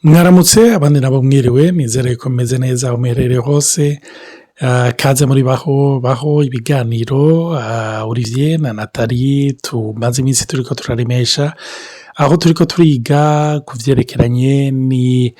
Mwaramutse, abandi nabo mwiriwe. Nizere ko meze neza aho muherereye hose. Kaze muri Baho Baho, ibiganiro Olivier na Nathalie tumaze iminsi turi ko turaremesha, aho turi ko turiga ku byerekeranye ni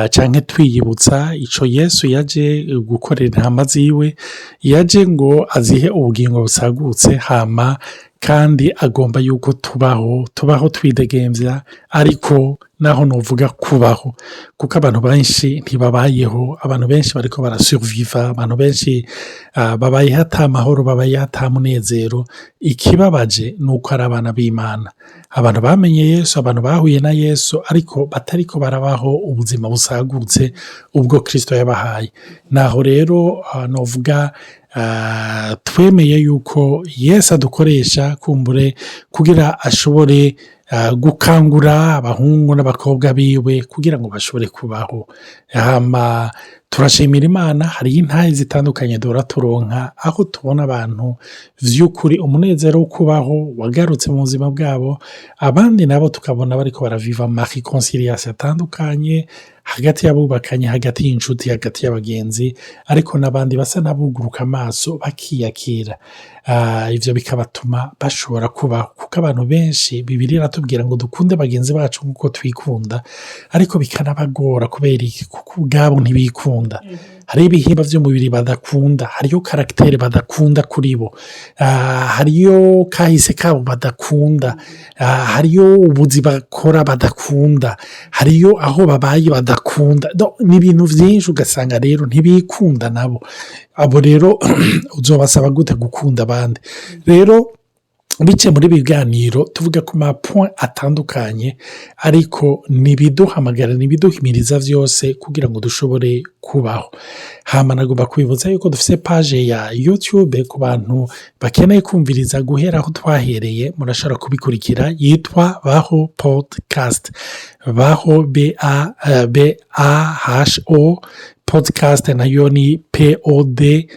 cyangwa twiyibutsa icyo Yesu yaje gukorera intama ziwe. Yaje ngo azihe ubugingo busagutse, hama kandi agomba yuko tubaho, tubaho twidegembya. Ariko naho nuvuga kubaho, kuko abantu benshi ntibabayeho. Abantu benshi bariko barasuriviva, abantu benshi babayeho ata mahoro, babayeho ata munezero. Ikibabaje ni uko ari abana b'Imana, abantu bamenye Yesu, abantu bahuye na Yesu, ariko batariko barabaho ubuzima busagutse ubwo Kirisito yabahaye. Naho rero nuvuga twemeye yuko Yesu adukoresha kumbure kugira ashobore gukangura abahungu n'abakobwa biwe kugira ngo bashobore kubaho. Hama turashimira Imana, hariyo intahe zitandukanye duhora turonka, aho tubona abantu vy'ukuri umunezero wo kubaho wagarutse mu buzima bwabo, abandi nabo tukabona bariko baraviva ama réconciliations atandukanye hagati y'abubakanye, hagati y'inshuti, hagati y'abagenzi, ariko n'abandi basa n'abuguruka amaso bakiyakira. Ivyo bikabatuma bashobora kubaho, kuko abantu benshi, Bibiliya iratubwira ngo dukunde bagenzi bacu nk'uko twikunda, ariko bikanabagora. Kubera iki? Kuko ubwabo ntibikunda. Hariho ibihimba vy'umubiri badakunda, hariyo caractère badakunda kuri bo, hariyo kahise kabo badakunda, hariyo ubuzi bakora badakunda, hariyo aho babaye badakunda. Ni ibintu vyinshi, ugasanga rero ntibikunda nabo. Abo rero uzobasaba gute gukunda abandi? Rero biciye muri ibi biganiro tuvuga ku ma points atandukanye, ariko ntibiduhamagara, ntibiduhimiriza byose kugira ngo dushobore kubaho. Hama nagomba kwibutsa yuko dufite page ya YouTube ku bantu bakeneye kumviriza guhera aho twahereye, murashobora kubikurikira, yitwa Baho Podcast, Baho B A B A H O, podcast nayo ni PODCAST,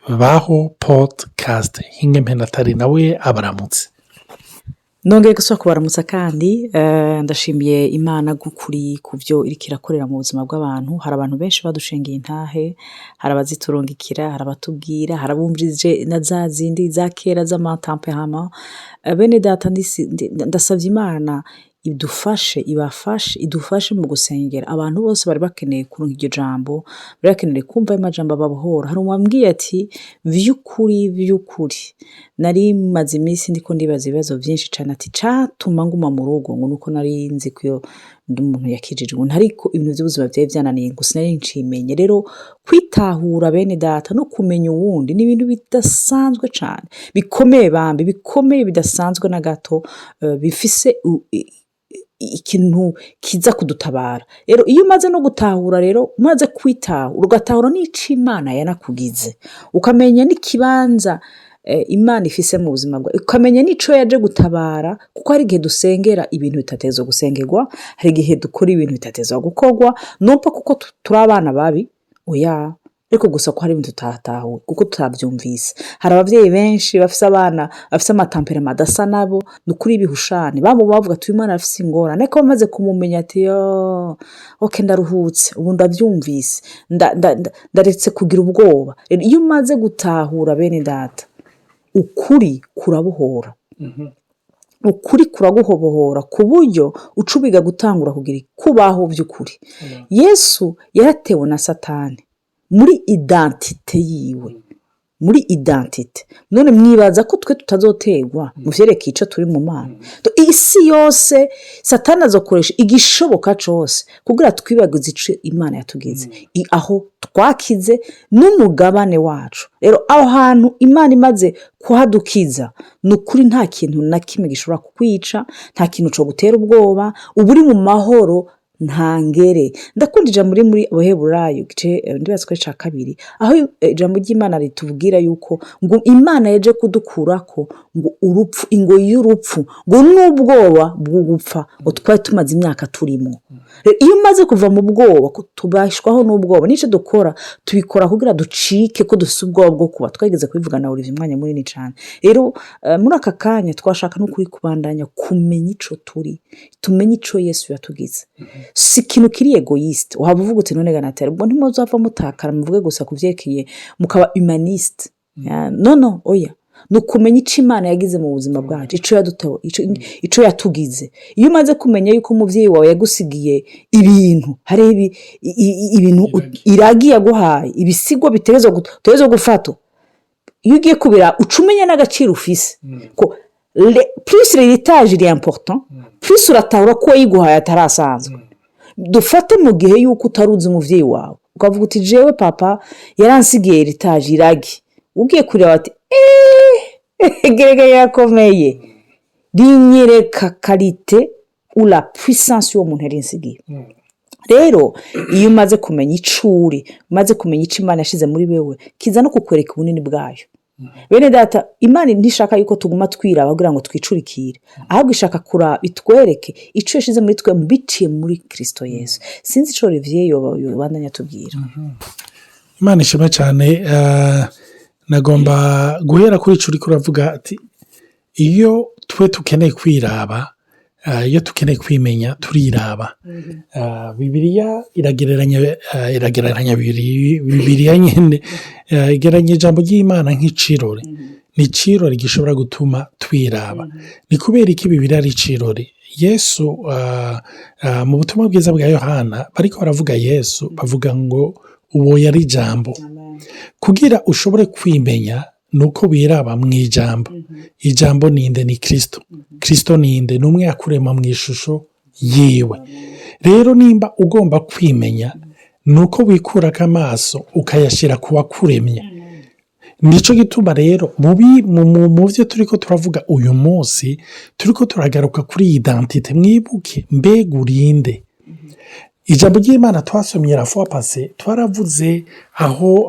Baho Podcast. Hinge Nathalie nawe abaramutse. Nongeye gusubira kubaramutsa kandi ndashimiye Imana gukuri ku byo iriko irakorera mu buzima bw'abantu. Hari abantu benshi badushingiye intahe, hari abaziturungikira, hari abatubwira, hari abumvirije na za zindi za kera z'ama tempéraments. Bene data, ndasabye Imana idufashe, ibafashe, idufashe mu gusengera abantu bose bari bakeneye kuronka iryo jambo, bari bakeneye kumva ayo majambo ababohora. Hari uwambwiye ati: "Vy'ukuri, vy'ukuri, nari maze iminsi ndiko ndibaza ibibazo vyinshi cane." Ati: "Catuma nguma mu rugo ngo nuko nari nzi ko ndi umuntu yakijijwe, ariko ibintu vy'ubuzima vyari vyananiye, ngo sinari ncimenye." Rero kwitahura, bene data, no kumenya uwundi ni ibintu bidasanzwe cane, bikomeye bambi, bikomeye bidasanzwe na gato, bifise ikintu kiza kudutabara. Rero iyo umaze no gutahura, rero umaze kwitahura, ugatahura n'ico Imana yanakugize, ukamenya n'ikibanza Imana ifise mu buzima bwawe, ukamenya n'ico yaje gutabara, kuko hari igihe dusengera ibintu bitatezwa gusengerwa, hari igihe dukora ibintu bitatezwa gukorwa, numva kuko turi abana babi, oya, ariko gusa ko hari ibintu tutatahuye kuko tutabyumvise. Hari ababyeyi benshi bafise abana bafise ama tempéraments adasa nabo, ni ukuri ibihushane babo, bavuga ati: "Uyu mwana arafise ingorane." Ariko bamaze kumumenya, ati: "Yo, ok, ndaruhutse ubu, ndabyumvise, ndaretse kugira ubwoba." Iyo umaze gutahura, bene data, ukuri kurabohora. Ukuri kuraguhobohora ku buryo uca ubiga gutangura kugira kubaho by'ukuri. Yesu yaratewe na Satani muri identité yiwe, muri identité. None mwibaza ko twe tutazotegwa mu vyerekeye icyo turi mu Mana? Isi yose Satani azokoresha igishoboka cyose kugira twibagize ico Imana yatugize, aho twakize n'umugabane wacu. Rero aho hantu Imana imaze kuhadukiza, ni ukuri nta kintu na kimwe gishobora kukwica, nta kintu cyo gutera ubwoba, uba uri mu mahoro ntangere. Ndakunda ijambo riri muri Abaheburayo, igice ndibaza ko ari icya kabiri, aho ijambo ry'Imana ritubwira yuko ngo Imana yaje kudukurako ngo urupfu, ingoyi y'urupfu, ngo n'ubwoba bwo gupfa, ngo twari tumaze imyaka turimo. Rero iyo umaze kuva mu bwoba, ko tubashwaho n'ubwoba, n'icyo dukora tubikora kugira ducike ko dufite ubwoba bwo kuba. Twageze kubivuga na Olivier umwanya munini cyane. Rero muri aka kanya twashaka no kuri kubandanya kumenya ico turi, tumenye ico Yesu yatugize. Si ikintu kiri égoïste. Waba uvuga uti: "None ganatera ubwo ntimuzava mutakara, muvuge gusa ku byerekeye mukaba humaniste?" No, no, oya. Ni ukumenya icyo Imana yagize mu buzima bwacu, icyo yadutewe, icyo yatugize. Iyo umaze kumenya yuko umubyeyi wawe yagusigiye ibintu, hariho ibintu iragi yaguhaye, ibisigo bitegerezwa gufata, iyo ugiye kubira uca umenya n'agaciro ufise, ko plus l'héritage est important, plus uratahura ko uwayiguhaye atarasanzwe. Dufate mu gihe yuko utaruzi umubyeyi wawe, ukavuga uti: "Jewe papa yaransigiye héritage, iragi." Ugiye kureba ati: "Eeeh, gerega yakomeye, rinyereka qualité ou la puissance y'uwo muntu yarinsigiye." Rero iyo umaze kumenya icyo uri, umaze kumenya icyo Imana yashyize muri wewe, kiza no kukwereka ubunini bwayo. Bene data, Imana ntishaka yuko tuguma twiraba kugira ngo twicurikire, ahubwo ishaka kuraba itwereke icyo yashyize muri twe biciye muri Kirisito Yesu. Sinzi icyo Olivier yobandanya atubwira. Imana ishima cyane. Nagomba guhera kuri icyo uri kuravuga ati: iyo twe tukeneye kwiraba, iyo tukeneye kwimenya, turiraba. Bibiliya iragereranya, Bibiliya nyine igereranya ijambo ry'Imana nk'icirore. Ni icirore gishobora gutuma twiraba. Ni kubera iki Bibiliya ari icirore? Yesu, mu butumwa bwiza bwa Yohana, bariko baravuga Yesu, bavuga ngo uwo yari ijambo. Kugira ushobore kwimenya ni uko wiraba mu ijambo. Ijambo ninde? Ni Kirisito. Kirisito ninde? Ni umwe yakurema mu ishusho yiwe. Rero nimba ugomba kwimenya, ni uko wikurako amaso ukayashyira ku wakuremye. Nicyo gituma rero mu byo turi ko turavuga uyu munsi, turi ko turagaruka kuri iyi identité. Mwibuke, mbega urinde? Ijambo ry'Imana twasomye la fois passée, twaravuze aho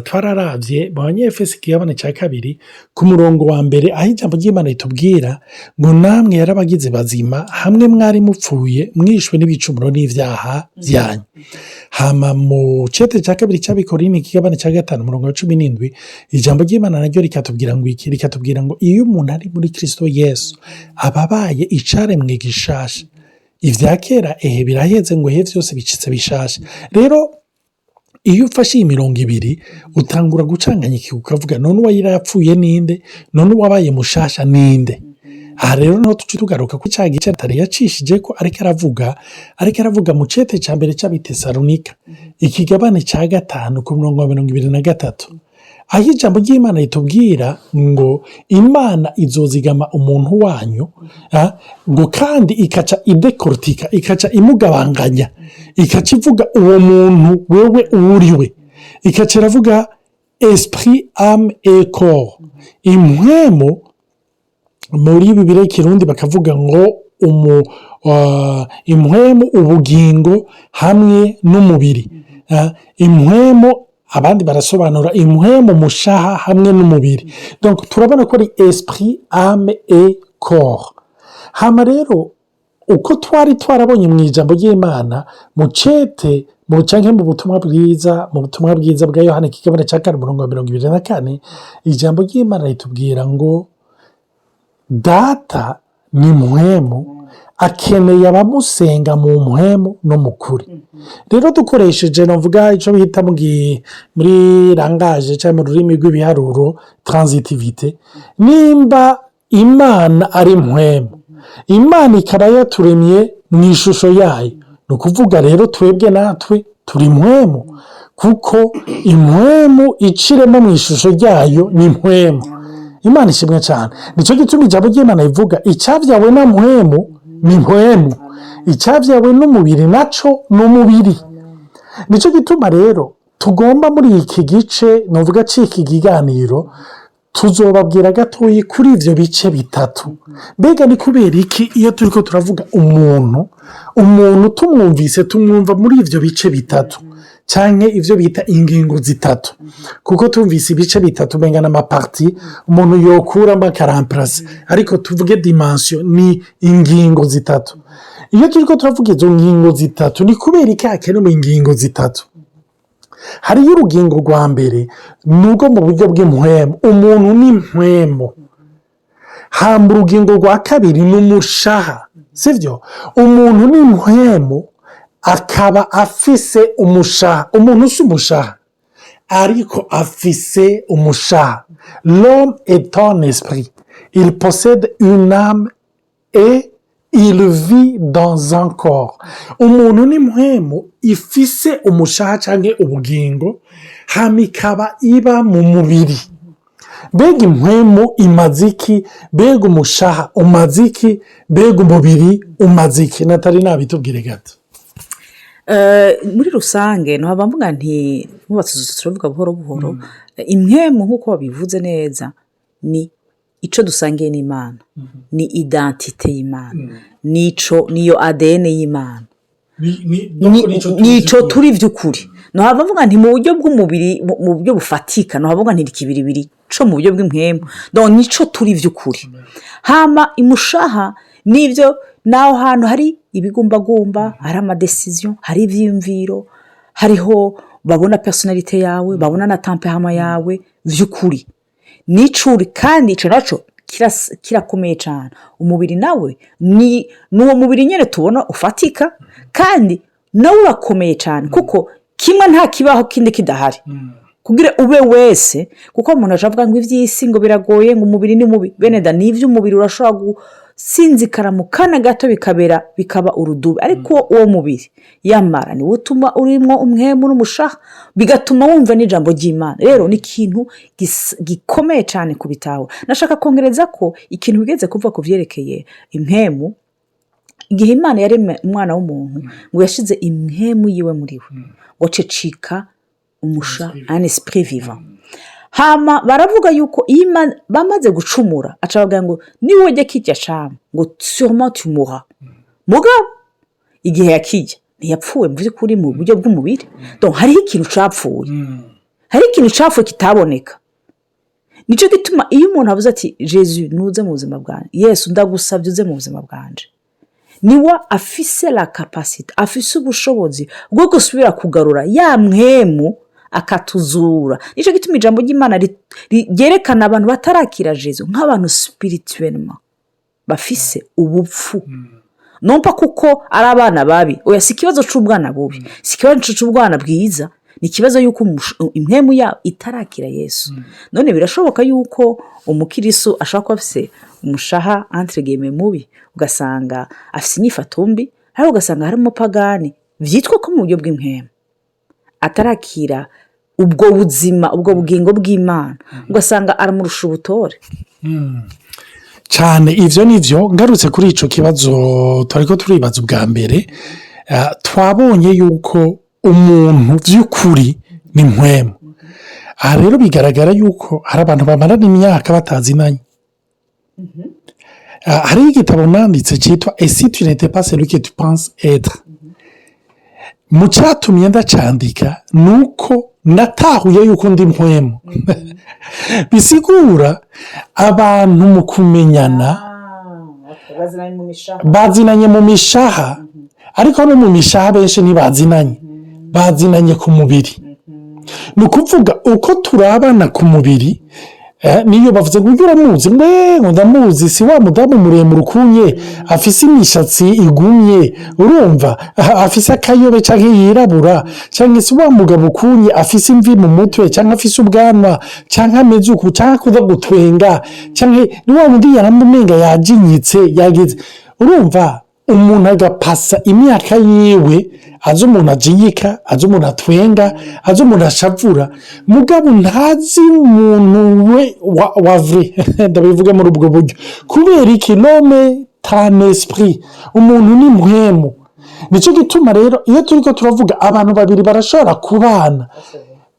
twararabye mu Banyefesi ikigabane cya 2 ku murongo wa 1, aho ijambo ry'Imana ritubwira ngo: "Namwe yarabagize bazima hamwe mwari mupfuye mwishwe n'ibicumuro n'ibyaha byanyu." Hama mu cete cya 2 cy'Abikorinto, ikigabane cya 5, umurongo wa 17, ijambo ry'Imana naryo rikatubwira ngo iki? Rikatubwira ngo iyo umuntu ari muri Kirisito Yesu aba abaye icaremwe gishasha, ibya kera ehe biraheze, ngo ehe byose bicitse bishasha. Rero iyo ufashe iyi mirongo ibiri, utangura gucanganyika, ukavuga: none uwo yapfuye ninde? None uwabaye mushasha ninde? Aha rero niho tuca tugaruka ko cya gice atari yacishije ko ariko aravuga mu cete cya 1 cy'Abitesalonika, ikigabane cya 5 ku murongo wa 23, aho ijambo ry'Imana ritubwira ngo Imana izozigama umuntu wanyu, ngo kandi ikaca idécortiqua, ikaca imugabanganya, ikaca ivuga uwo muntu wewe uwuriwe, ikaca iravuga esprit, âme et corps. Impwemu, muri Bibiliya y'ikirundi bakavuga ngo impwemu, ubugingo hamwe n'umubiri. Impwemu, abandi barasobanura impwemu, umushaha hamwe n'umubiri. Turabona ko ari esprit, âme et corps. Hano rero uko twari twarabonye mu ijambo ry'Imana mu cete mu cyangwa mu butumwa bwiza bwa Yohani, ikigabane cya 4, umurongo wa 24, ijambo ry'Imana ritubwira ngo Data ni mpwemu, akeneye abamusenga mu mpwemu no mu kuri. Rero dukoresheje, navuga icyo bita muri langage cyangwa mu rurimi rw'ibiharuro, transitivité, nimba Imana ari mpwemu, Imana ikaba yaturemye mu ishusho yayo, ni ukuvuga rero twebwe natwe turi mpwemu, kuko impwemu iciremo mu ishusho ryayo ni mpwemu. Imana ishimwe cyane. Nicyo gituma ijambo ry'Imana rivuga: icyabyawe na mpwemu ni mpwemu, icyabyawe n'umubiri nacyo ni umubiri. Nicyo gituma rero tugomba muri iki gice, nuvuga cy'iki kiganiro, tuzobabwira gatoya kuri ibyo bice bitatu. Mbega ni kubera iki iyo turi ko turavuga umuntu, umuntu tumwumvise tumwumva muri ibyo bice bitatu? Cyangwa ibyo bita ingingo zitatu, kuko tumvise ibice bitatu umenga n'ama parties umuntu yokuramo akaramparasa, ariko tuvuge dimension ni ingingo zitatu. Iyo turi ko turavuga izo ngingo zitatu, ni kubera ko hakenewe ingingo zitatu. Hariyo urugingo rwa mbere, ni urwo mu buryo bw'impwemu, umuntu ni impwemu. Hamba urugingo rwa kabiri ni umushaha, sibyo? Umuntu ni impwemu, akaba afise umushaha. Umuntu si umushaha, ariko afise umushaha. L'homme est un esprit, il possède une âme et il vit dans un corps. Umuntu ni impwemu ifise umushaha cyangwa ubugingo, hama ikaba iba mu mubiri. Mbega impwemu imaze iki? Mbega umushaha umaze iki? Mbega umubiri umaze iki? Natali, nabitubwire gato. Muri rusange ntuhava mvuga nti nkubatse, turavuga buhoro buhoro. Impwemu, nk'uko babivuze neza, ni icyo dusangiye n'Imana, ni identité y'Imana, nico niyo ADN y'Imana, nico turi by'ukuri. Ntuhava mvuga nti mu buryo bw'umubiri, mu buryo bufatika, ntuhavuga nti ikibiribiri co mu buryo bw'impwemu, nico turi by'ukuri. Hama imushaha nibyo, ni aho hantu hari ibigumbagumba, hari ama décisions, hari ibyiyumviro, hariho babona personnalité yawe, babona na tempérament yawe by'ukuri, nicuri. Kandi icyo nacyo kirakomeye cyane. Umubiri nawe ni uwo mubiri nyine tubona ufatika, kandi nawe urakomeye cyane, kuko kimwe nta kibaho kindi kidahari kugira ube wese. Kuko umuntu ashobora kuvuga ngo iby'isi ngo biragoye, ngo umubiri ni mubi. Bene da, ni iby'umubiri urashobora gusinzikara mu kanya gato, bikabera bikaba urudubi. Ariko uwo mubiri yamara niwo utuma urimo umwemu n'umushaha, bigatuma wumva n'ijambo ry'Imana. Rero ni ikintu gikomeye cyane kubitaho. Nashaka kongereza ko ikintu bigeze kuvuga ku byerekeye impwemu. Igihe Imana yaremye umwana w'umuntu, ngo yashyize impwemu yiwe muri we, ngo cecika umusha, un esprit vivant. Hama baravuga yuko iyo bamaze gucumura, aca bavuga ngo niba ujya kijya cama, ngo sûrement tu mourras. Mugabo igihe yakijya ntiyapfuye mu by'ukuri mu buryo bw'umubiri. Hariho ikintu capfuye, hariho ikintu capfuye kitaboneka. Nicyo gituma iyo umuntu avuze ati: "Jezu, nuze mu buzima bwanjye, Yesu, ndagusabye uze mu buzima bwanjye", niwe afise la capacité, afise ubushobozi bwo gusubira kugarura ya mpwemu, akatuzura. Nicyo gituma ijambo ry'Imana ryerekana abantu batarakira Jezu nk'abantu spirituellement bafise ubupfu, numva kuko ari abana babi. Oya, si ikibazo cy'ubwana bubi, si ikibazo cy'ubwana bwiza, ni ikibazo y'uko impwemu yabo itarakira Yesu. None birashoboka yuko umukirisu ashobora kuba afise umushaha entre guillemets mubi, ugasanga afise inyifato mbi, ariko ugasanga hari umupagani byitwa ko mu buryo bw'impwemu atarakira ubwo buzima, ubwo bugingo bw'Imana, ugasanga aramurusha ubutore. Cyane, ibyo ni byo. Ngarutse kuri icyo kibazo turi ko turibaza ubwa mbere, twabonye yuko umuntu by'ukuri ni mpwemu. Aha rero bigaragara yuko hari abantu bamarana imyaka batazinanye. Hariho igitabo nanditse cyitwa "Et si tu n'étais pas celui que tu penses être". Mu cyatumye ndacandika ni uko natahuye yuko ndi mpwemu. Bisigura abantu mu kumenyana bazinanye mu mishaha, ariko no mu mishaha benshi ntibazinanye, bazinanye ku mubiri. Ni ukuvuga uko turabana ku mubiri, niyo bavuze ngo ujye uramuzi, ngo ndamuzi, si wa mudamu muremure ukunye, afise imishatsi igumye, urumva afise akayobe cyangwa yirabura, cyangwa se wa mugabo ukunye afise imvi mu mutwe, cyangwa afise ubwanwa, cyangwa ameze uku, cyangwa akuza gutwenga, cyangwa ni wa wundi yaramumenga yajinyitse yagize. Urumva umuntu agapasa imyaka yiwe azi umuntu ajinyika, azi umuntu atwenga, azi umuntu ashavura, mugabo ntazi umuntu we wa vrai. Ndabivuga muri ubwo buryo kubera iki? L'homme est un esprit, umuntu ni mpwemu. Nicyo gituma rero iyo turi ko turavuga, abantu babiri barashobora kubana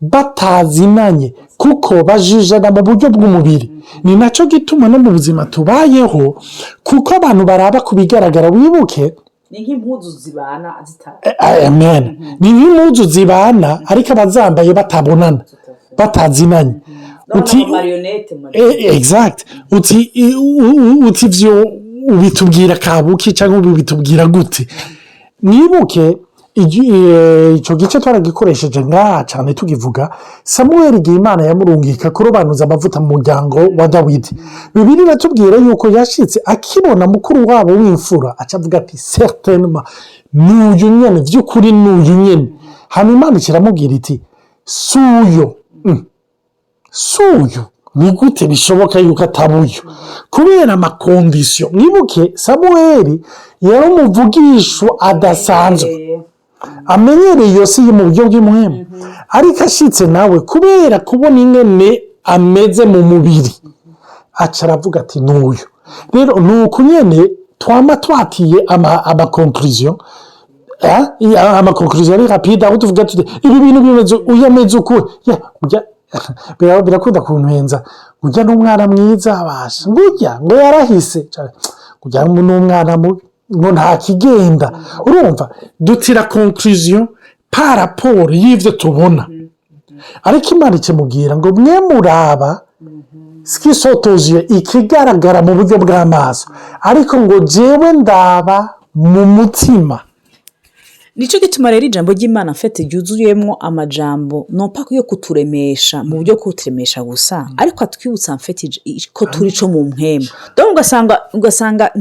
batazinanye, kuko bajijana mu buryo bw'umubiri. Ni nacyo gituma no mu buzima tubayeho, kuko abantu baraba ku bigaragara. Wibuke Ni nk'impuzu zibana zitari. Amen. Ni nk'impuzu zibana, ariko abazambaye batabonana, batazinanye. Uti marionnettes. Exact. Uti uti ivyo ubitubwira kabuki cyangwa ubitubwira gute? Mwibuke ico gice twaragikoresheje ngaha cyane, tugivuga Samuel, igihe Imana yamurungika kurobanuza amavuta mu muryango wa Dawidi. Bibiliya iratubwira yuko yashitse akibona mukuru wabo w'imfura, aca avuga ati: "Certainement n'uyu nyene, vy'ukuri n'uyu nyene." Hanyuma Imana ikiramubwira iti: "Suyo." Suyu ni gute bishoboka yuko ataba uyu? Kubera ama conditions. Mwibuke Samuel yari umuvugisho adasanzwe, amenyereye iyo si mu buryo bw'impwemu, ariko ashitse nawe kubera kubona ingene ameze mu mubiri, aca aravuga ati: "N'uyu." Rero ni uku nyene twama twatiye ama conclusions, ama conclusions ari rapide, aho tuvuga tuti: "Ibi bintu bimeze, uyu ameze uku." Birakunda kuntenza: "Ujya n'umwana mwiza abasha," ngo ujya ngo yarahise, ujya n'umwana mubi, ngo nta kigenda. Urumva dutira conclusion par rapport y'ibyo tubona, ariko Imana ikimubwira ngo: "Mwe muraba sikisotoziye ikigaragara mu buryo bw'amaso, ariko ngo jewe ndaba mu mutima." Nicyo gituma rero ijambo ry'Imana mfete ryuzuyemo amajambo nopa yo kuturemesha mu buryo kuturemesha gusa, ariko atwibutsa mfete ko turi co mu mpwemu. Donc ugasanga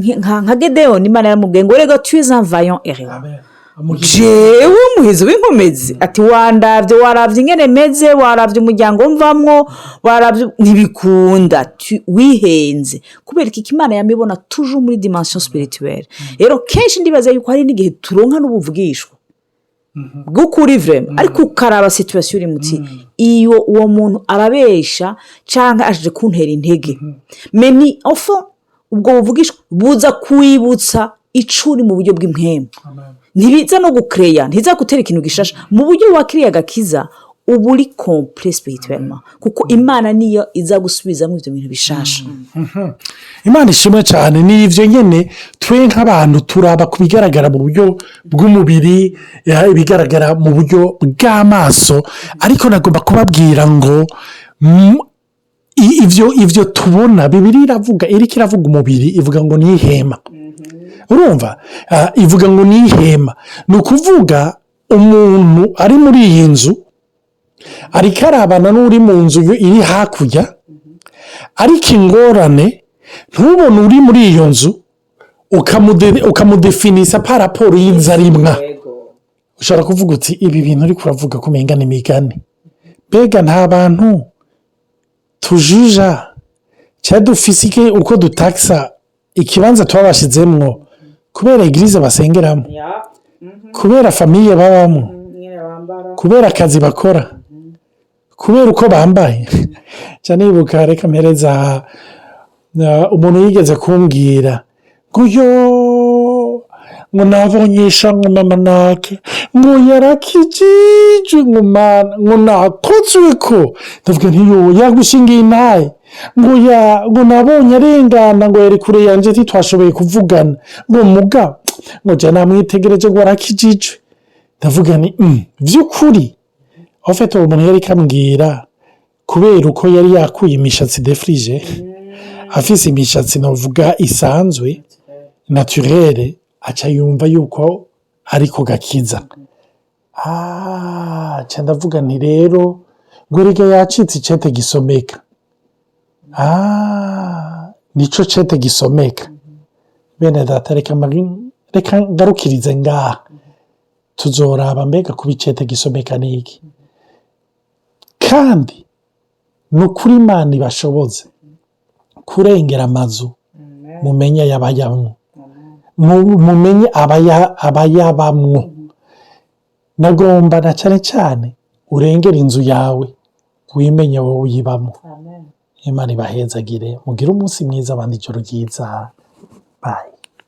nka Gedeyoni, Imana yaramubwiye ngo: "Rega tu es un vaillant héros." Jewe umuhizi w'inkomezi, ati: "Wandabye, warabye ingene meze, warabye umuryango mvamwo, warabye ntibikunda." Wihenze. Kubera iki? Imana yamibona toujours muri dimension spirituelle. Rero kenshi ndibaza yuko hari n'igihe turonka n'ubuvugishwa bw'ukuri vraiment, ariko ukaraba situation uri muti iyo uwo muntu arabesha cyangwa aje kuntera intege. Mais au fond ubwo buvugishwa buza kwibutsa icuri mu buryo bw'impwemu, ntibiza no gukereya, ntiza gutera ikintu gishasha mu buryo wakiriye agakiza. Uba uri complet spirituellement, kuko Imana niyo iza gusubizamo ibyo bintu bishasha. Imana ishimwe cyane. Ni ibyo nyine, twe nk'abantu turaba ku bigaragara mu buryo bw'umubiri, ibigaragara mu buryo bw'amaso, ariko nagomba kubabwira ngo ibyo tubona, Bibiliya iravuga, iriko iravuga umubiri, ivuga ngo ni ihema. Urumva, ivuga ngo ni ihema. Ni ukuvuga umuntu ari muri iyi nzu ariko arabana n'uri mu nzu iri hakurya, ariko ingorane ntubone uri muri iyo nzu, ukamudefinisa par rapport y'inzu arimwa. Ushobora kuvuga uti: "Ibi bintu uri kuravuga ko umenga ni imigani." Mbega nta bantu tujuja cyangwa dufisike uko dutakisa ikibanza tuba bashyizemwo kubera église basengeramo, kubera famille babamo, kubera akazi bakora, kubera uko bambaye cyane? Nibuka, reka mpereza umuntu yigeze kumbwira ngo: "Yo," ngo, "nabonyesha," ngo, "mama nake," ngo, "yarakijijwe," ngo, "mana," ngo, "nakozwe ko." Ndavuga ntiyo yagushingiye intaye, ngo ya, ngo nabonye arengana, ngo yari kure yanjye, ntitwashoboye kuvugana, ngo muga ngo jya namwitegereje, ngo arakijijwe. Ndavuga ni by'ukuri ufite uwo muntu yari kambwira kubera uko yari yakuye imishatsi défrisée, afise imishatsi navuga isanzwe naturelle, aca yumva yuko ariko gakiza. Aca ndavuga nti rero ngo erega yacitse icete gisomeka, nico cete gisomeka. Bene data, reka ngarukirize ngaha. Tuzoraba mbega kuba icete gisomeka ni iki. Kandi ni ukuri, Imana ibashoboze kurengera amazu, mumenye ayabayamwo, mumenye abayabamwo. Nagomba na cyane cyane urengera inzu yawe, wimenye wowe uyibamo. Imana ibahezagire, mugire umunsi mwiza, abandi ijoro ryiza. Bye.